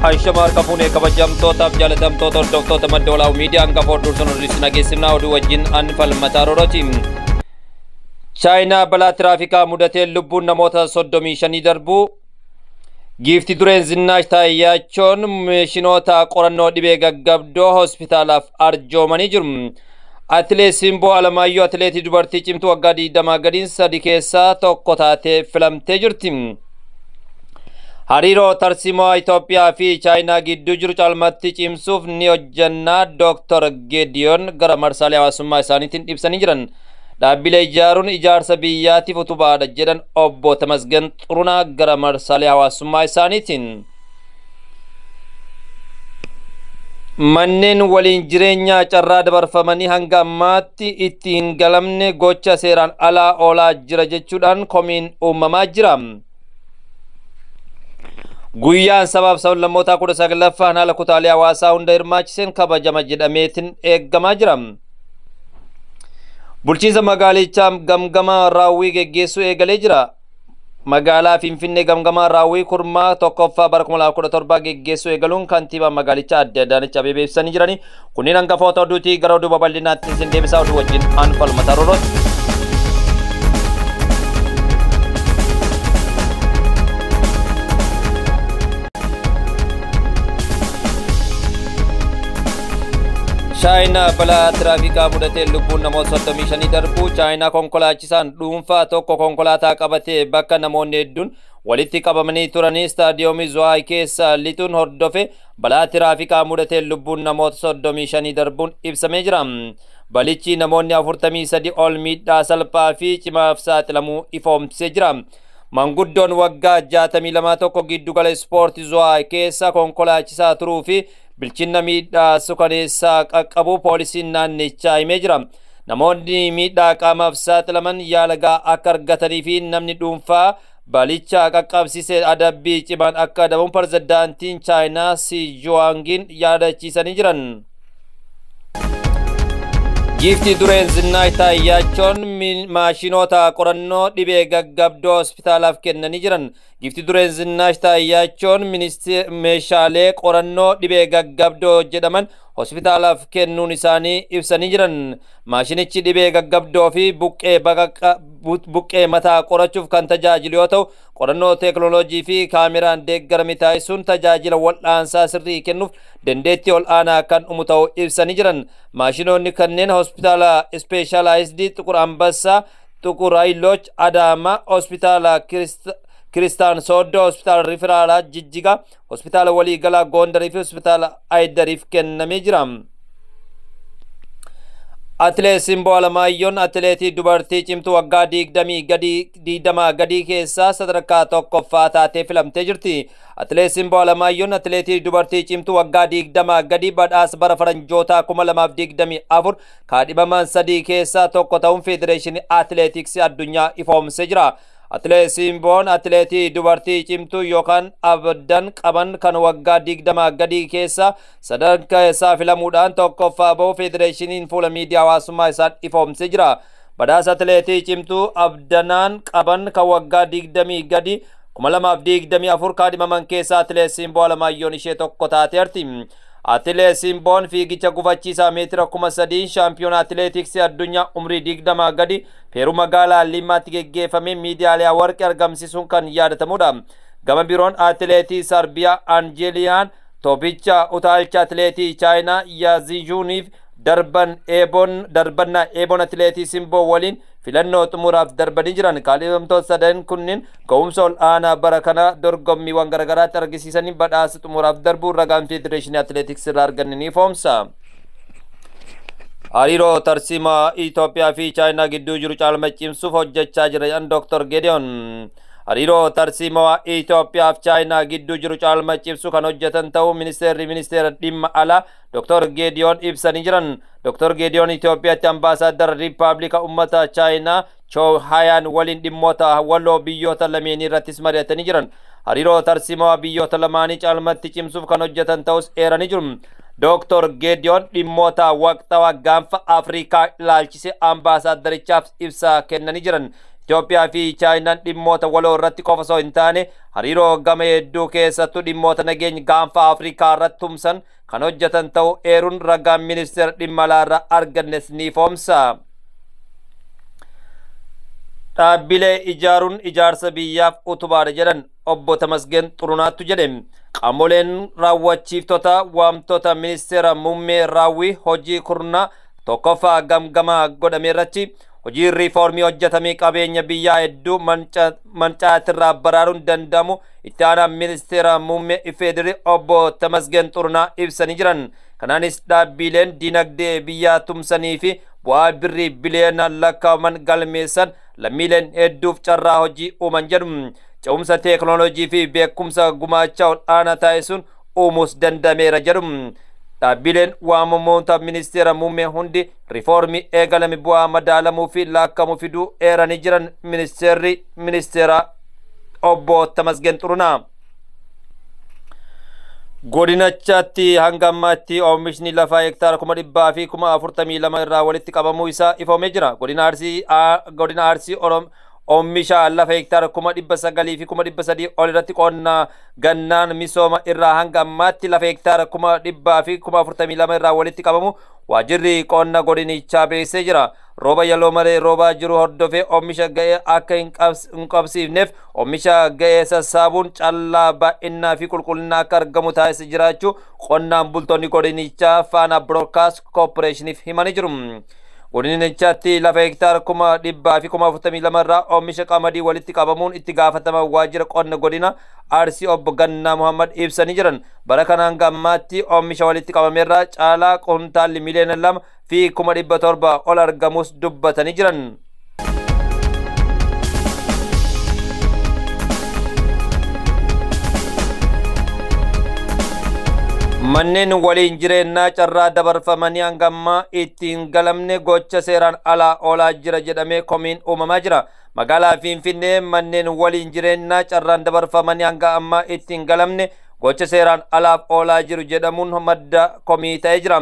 Ashama harka fuunee kabajamtootaaf jaalatamtoota hordoftoota Madda Walaabuu Miidiyaa hangafa hordooftoon odeessu nageessifnaa oduu wajjin an Falmataa Roorooti. Chaayinaa balaa tiraafikaa mudateen lubbuun namoota 35 darbuu. Giifti dureen Zinnaash Taayyaachoon meeshinoota qorannoo dhibee gaggabdoo hospitaalaaf arjoomanii jiru. Atileet Simboo Alamaayyoo atileetii dubartii cimtuu waggaa 20 gadiin 3 keessaa tokko taatee filamtee jirti. Hariiroo tarsiimoo Itoophiyaa fi Chaayinaa gidduu jiru caalmatti cimsuuf ni hojjannaa Dr. Gediyoon gara marsaalee hawaasummaa isaaniitiin ibsanii jiran. Dhaabbilee ijaaruun ijaarsa biyyaatiif utubaadha jedhan obbo Tamasgan Xurunaa gara marsaalee hawaasummaa isaaniitiin. Manneen waliin jireenyaa carraa dabarfamanii hanga ammaatti itti hin galamne gocha seeraan alaa oolaa jira jechuudhaan komiin uumamaa jira. Guyyaan sabaaf sablammootaa 19ffaan haala kutaalee hawaasaa hunda hirmaachiseen kabajama jedhameetiin eeggamaa jira. Bulchiinsa magaalichaa gamgamaa raawwii geggeessuu eegalee jira. Magaalaa Finfinnee gamgamaa raawwii kurmaa tokkoffaa bara 2017 geggeessuu eegaluun kantiibaa magaalichaa adde Adaanech Abeebee ibsanii jirani. Kunneen hangafoota oduutii gara oduu babal'inaatti isin deebisaa oduu wajjin an Falmataa Roorooti. Chaayinaa balaa tiraafikaa mudateen lubbuun namoota 35 darbuu. Chaayinaa konkolaachisaan dhuunfaa tokko konkolaataa qabatee bakka namoonni hedduun walitti qabamanii turanii istaadiyoomii Zuwaay keessa lixuun hordofe balaa tiraafikaa mudateen lubbuun namoota 35 darbuun ibsamee jira. Balichi namoonni 43 ol miidhaa salphaa fi cimaaf saaxilamuu ifoomsee jira. Manguddoon waggaa 62 tokko giddugala ispoortii Zuwaay keessa konkolaachisaa turuu fi bilchinna miidhaa sukaneessaa qaqqabu poolisiin naannichaa himee jira. Namoonni miidhaa qaamaaf saaxilaman yaala gahaa akka argatanii fi namni dhuunfaa balicha qaqqabsiise adabbii cimaan akka adabamu pirezidaantiin Chaayinaa Si Juwaangiin yaadachiisanii jiran. Giiftii dureen Zinnaash Taayyaachoon maashinoota qorannoo dhibee gaggabdoo hospitaalaaf kennanii jiran. Giiftii dureen Zinnaash Taayyaachoon meeshaalee qorannoo dhibee gaggabdoo jedhaman hospitaalaaf kennuun isaanii ibsanii jiran. Maashinichi dhibee gaggabdoo fi buqqee mataa qorachuuf kan tajaajilu yoo ta'u, qorannoo teekinooloojii fi kaameraan deeggarame taasisuun tajaajila wal'aansaa sirrii kennuuf dandeettii ol'aanaa kan uumu ta'uu ibsanii jiran. Maashinoonni kanneen hospitaala ispeeshaalaayizidii Xuqur Ambassaa, Xuqur Hayiloch, Adaamaa, hospitaala Kiristaan Sooddoo, hospitaala Riferaalaa Jijjigaa, hospitaala Waliigalaa Goondarii fi hospitaala Ayidariif kennamee jira. Atileet Simboo Alamaayyoon atileetii dubartii cimtuu waggaa 20 gadii keessaa sadarkaa tokkoffaa taatee filamtee jirti. Atileet Simboo Alamaayyoon atileetii dubartii cimtuu waggaa 20 gadii badhaasa bara faranjootaa 2024 kaadhimaman 3 keessaa tokko ta'uun Federeeshinii Atileetiksii addunyaa ifoomsee jira. Atileet Simboon atileetii dubartii cimtuu yookaan abdan qaban kan waggaa 20 gadii keessa sadarkaa isaa filamuudhaan tokkoffaa bahu Federeeshiniin fuula miidiyaa hawaasummaa isaan ifoomsee jira. Badhaasa atileetii cimtuu abdanaan qaban kan waggaa 20 gadii 2024 kaadhimaman keessaa atileet Simboo Alamaayyoon ishee tokko taateerti. Atileet Simboon fiigicha gufachiisaa meetira 3000 shaampiyoona atileetiksii addunyaa umrii 20 gadi Peeruu magaalaa Limaatti geggeeffame miidiyaalee warqee argamsiisuun kan yaadatamudha. Gama biroon atileetii Sarbiyaa Anjeeliyaan Toopicha utaalcha atileetii Chaayinaa Yaazijuuniif darbannaa eeboon atileetii Simboo waliin filannoo xumuraaf darbanii jiran. Kaadhimamtoota sadan kunneen ga'umsa ol aanaa bara kana dorgommiiwwan garaagaraatti argisiisanii badhaasa xumuraaf darbuu ragaan Federeeshinii Atileetiksii irraa arganne ni ifoomsa. Hariiroo tarsiimaa Itoophiyaa fi Chaayinaa gidduu jiru caalma cimsuuf hojjechaa jira jedhan Dr. Gediyoon. Hariiroo tarsiimaa Itoophiyaa fi Chaayinaa gidduu jiru caalma cimsuu kan hojjetan ta'uu ministeerri ministeera dhimma alaa Dr. Gediyoon ibsanii jiran. Dr. Gediyoon Itoophiyaatti ambaasaaddara Riippaabilika Uummata Chaayinaa Choo Hayaan waliin dhimmoota waloo biyyoota lameenii irrattis mari'atanii jiran. Hariiroo tarsiimaa biyyoota lamaanii caalmatti cimsuuf kan hojjetan ta'us eeranii jiru. Dr. Gediyoon dhimmoota waqtawaa gaanfa Afrikaa ilaalchise ambaasaaddarichaaf ibsa kennanii jiran. Itoophiyaa fi Chaayinaan dhimmoota waloo irratti qofa osoo hin taane hariiroo gama hedduu keessattuu dhimmoota nageenya gaanfa Afrikaa irratti tumsan kan hojjetan ta'uu eeruun ragaan ministeera dhimma alaa irraa argannes ni ifoomsa. Dhaabbilee ijaaruun ijaarsa biyyaaf utubaadha jedhan obbo Tamasgeen Xurunaattu jedhe. Qaamoleen raawwachiiftota waamtota ministeera muummee raawwii hojii kurnaa tokkoffaa gamgamaa godhame irratti hojii riifoormii hojjetamee qabeenya biyyaa hedduu mancaatirraa baraaruun danda'amu itti aanaa ministeera muummee Ifeediri obbo Tamasgeen Xurunaa ibsanii jiran. Kanaanis dhaabbileen dinagdee biyyaa tumsanii fi bu'aa birrii biliyoonaan lakkaa'aman galmeessan lammiileen hedduuf carraa hojii uuman jedhu. Ce'umsa teekinooloojii fi beekumsa gumaacha ol aanaa taasisuun uumuus danda'ameera jedhu. Dhaabbileen waamamoota ministeera muummee hundi riifoormii eegalame bu'aa madaalamuu fi lakkaa'amuu fiduu eeranii jiran ministeerri ministeera obbo Tamasgeen Xurunaa. Godinachatti hanga ammaatti oomishni lafaa hektaara 142,000 irraa walitti qabamuu isaa ifoomee jira. Godina Arsii oomisha lafa hektaara 903,300 ol irratti qonna gannaan misooma irraa hanga ammaatti lafa hektaara 142,000 irraa walitti qabamu waajjirri qonna godinichaa beeksisee jira. Rooba yaloo malee roobaa jiru hordofee oomisha ga'ee akka hin qabsiifneef oomisha ga'ee sassaabuun callaa baay'inaa fi qulqullina akka argamu taasise jiraachuu qonnaan bultoonni godinichaa Faana Broadcast Corporationiif himanii jiru. Godinichaatti lafa hektaara 142,000 irraa oomisha qamadii walitti qabamuun itti gaafatama waajjira qonna godina Arsii obbo Gannaa Muhammad ibsanii jiran. Bara kana hanga ammaatti oomisha walitti qabameerraa caalaa kuntaalli 2,700,000 ol argamus dubbatanii jiran. Manneen waliin jireenyaa carraa dabarfamanii hanga ammaa ittiin galamne gocha seeraan alaa oolaa jira jedhamee komiin uumamaa jira. Magaalaa Finfinnee manneen waliin jireenyaa carraan dabarfamanii hanga ammaa ittiin galamne gocha seeraan alaaf oolaa jiru jedhamuun madda komii ta'ee jira.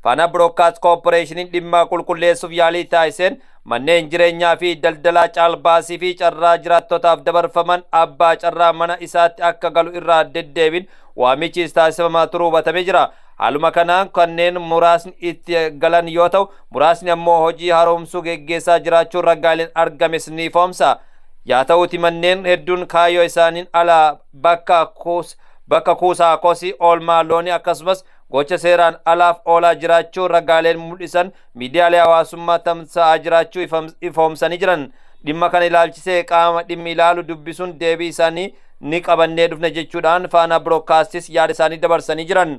Faana Broadcast Corporation dhimma qulqulleessuuf yaalii taasiseen manneen jireenyaa fi daldalaa caalbaasii fi carraa jiraattotaaf dabarfaman abbaa carraa mana isaatti akka galu irraa deddeebiin waamichis taasifamaa turuu hubatamee jira. Haaluma kanaan kanneen muraasni itti galan yoo ta'u muraasni ammoo hojii haaromsuu geggeessaa jiraachuun ragaaleen argames ni ifoomsa. Yaa ta'uuti manneen hedduun kaayyoo isaaniin ala bakka kuusaa kosii oolmaa loonii akkasumas gocha seeraan alaaf oolaa jiraachuu ragaaleen mul'isan miidiyaalee hawaasummaa tamsa'aa jiraachuu ifoomsanii jiran. Dhimma kana ilaalchisee qaama dhimmi ilaalu dubbisuun deebii isaanii ni qabannee dhufne jechuudhaan Faana Broadcastis yaada isaanii dabarsanii jiran.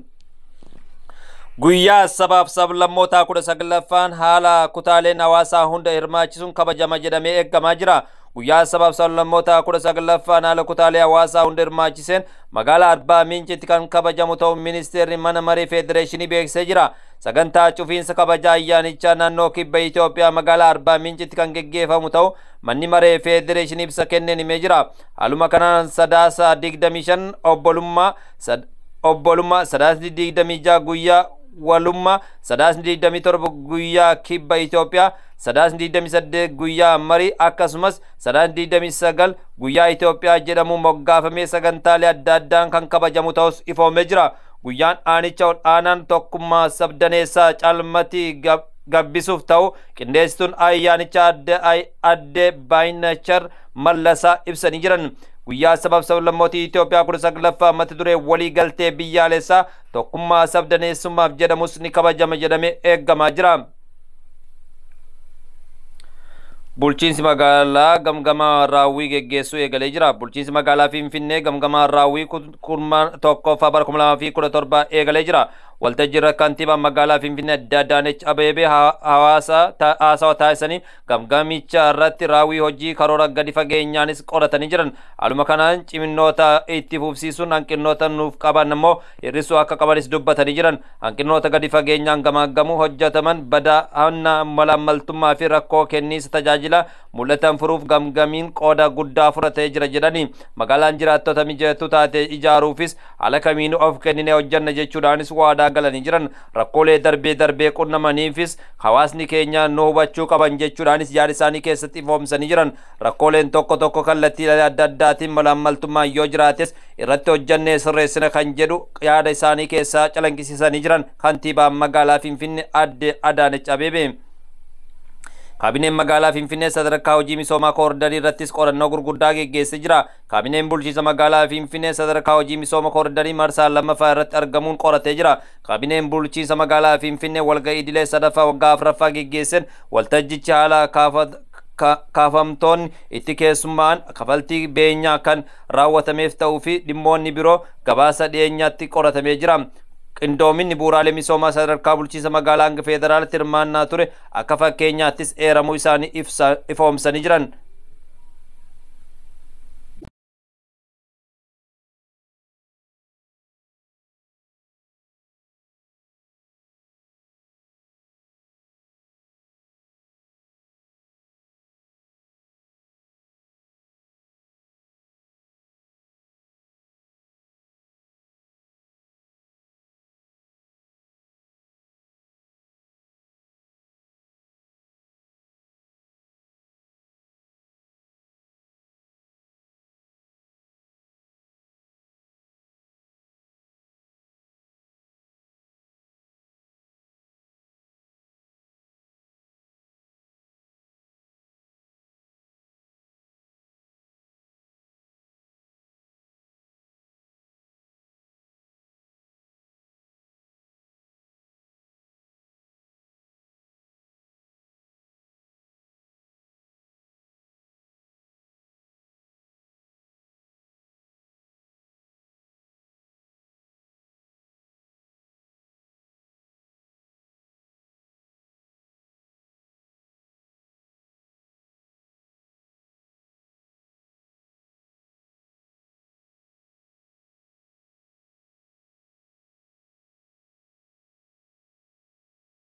Guyyaa sabaaf sablammootaa 19ffaan haala kutaaleen hawaasaa hunda hirmaachisuun kabajama jedhamee eegamaa jira. Guyyaa sabaaf sablammootaa 19ffaan haala kutaalee hawaasaa hunda hirmaachiseen magaalaa Arbaa Miincitti kan kabajamu ta'uu ministeerri mana maree federeeshinii beeksisee jira. Sagantaa cufiinsa kabajaa ayyaanichaa naannoo kibba Itoophiyaa magaalaa Arbaa Miincitti kan geggeeffamu ta'uu manni maree federeeshinii ibsa kenneen himee jira. Haaluma kanaan sadaasa 25 obbolummaa sadaasni 26 guyyaa walummaa sadaasni 27 guyyaa kibba Itoophiyaa sadaasni 28 guyyaa marii akkasumas sadaasni 29 guyyaa Itoophiyaa jedhamuun moggaafamee sagantaalee adda addaan kan kabajamu ta'us ifoomee jira. Guyyaan aanicha ol aanaan tokkummaa sabdaneessaa caalmatti gabbisuuf ta'u qindeessituun ayyaanicha adde Baayinachar Mallasaa ibsanii jiran. Guyyaa sabaaf sablammootii Itoophiyaa 19ffaa mata duree walii galtee biyyaalessaa tokkummaa sabdaneessummaaf jedhamus ni kabajama jedhamee eegamaa jira. Bulchiinsi magaalaa gamgamaa raawwii geggeessuu eegalee jira. Bulchiinsi magaalaa Finfinnee gamgamaa raawwii kurmaan tokkoffaa bara 2017 eegalee jira. Waltajjii irra kantiibaan magaalaa Finfinnee Adde Adaanech Abeebee haasawa taasisanii gamgamicha irratti raawwii hojii karoora gadi fageenyaanis qoratanii jiran. Haaluma kanaan ciminoota itti fufsiisuun hanqinoota nuuf qaban immoo hir'isuu akka qabanis dubbatanii jiran. Hanqinoota gadi fageenyaan gamaggamuu hojjetaman badaa hanna malaammaltummaa fi rakkoo kenniinsa tajaajila mul'atan furuuf gamgamiin qooda guddaa fudhatee jira jedhanii magaalaan jiraattota mijattuu taate ijaaruufis haala kamiinuu of kenninee hojjanna jechuudhaanis waadaa waadaa galanii jiran. Rakkoolee darbee darbee qunnamaniifis hawaasni keenya nu hubachuu qaban jechuudhaanis yaada isaanii keessatti ifoomsanii jiran. Rakkooleen tokko tokko kallattii adda addaatiin malaammaltummaan yoo jiraates irratti hojjannee sirreessina kan jedhu yaada isaanii keessaa calaqqisiisanii jiran kantiibaan magaalaa Finfinnee Aadde Adaanech Abeebee. Kaabineen magaalaa Finfinnee sadarkaa hojii misoomaa kooridarii irrattis qorannoo gurguddaa geggeessee jira. Kaabineen bulchiinsa magaalaa Finfinnee sadarkaa hojii misooma kooridarii marsaa lammaffaa irratti argamuun qoratee jira. Kaabineen bulchiinsa magaalaa Finfinnee walga'ii idilee sadaffaa waggaa afuraffaa geggeesseen waltajjichi haala kaafamtoonni itti keessummaan kafaltii beenyaa kan raawwatameef ta'uu fi dhimmoonni biroo gabaasa dhiyeenyaatti qoratamee jira. Qindoominni bu'uuraalee misoomaa sadarkaa bulchiinsa magaalaa hanga federaalaatti hirmaannaa ture akka fakkeenyaattis eeramuu isaanii ifoomsanii jiran.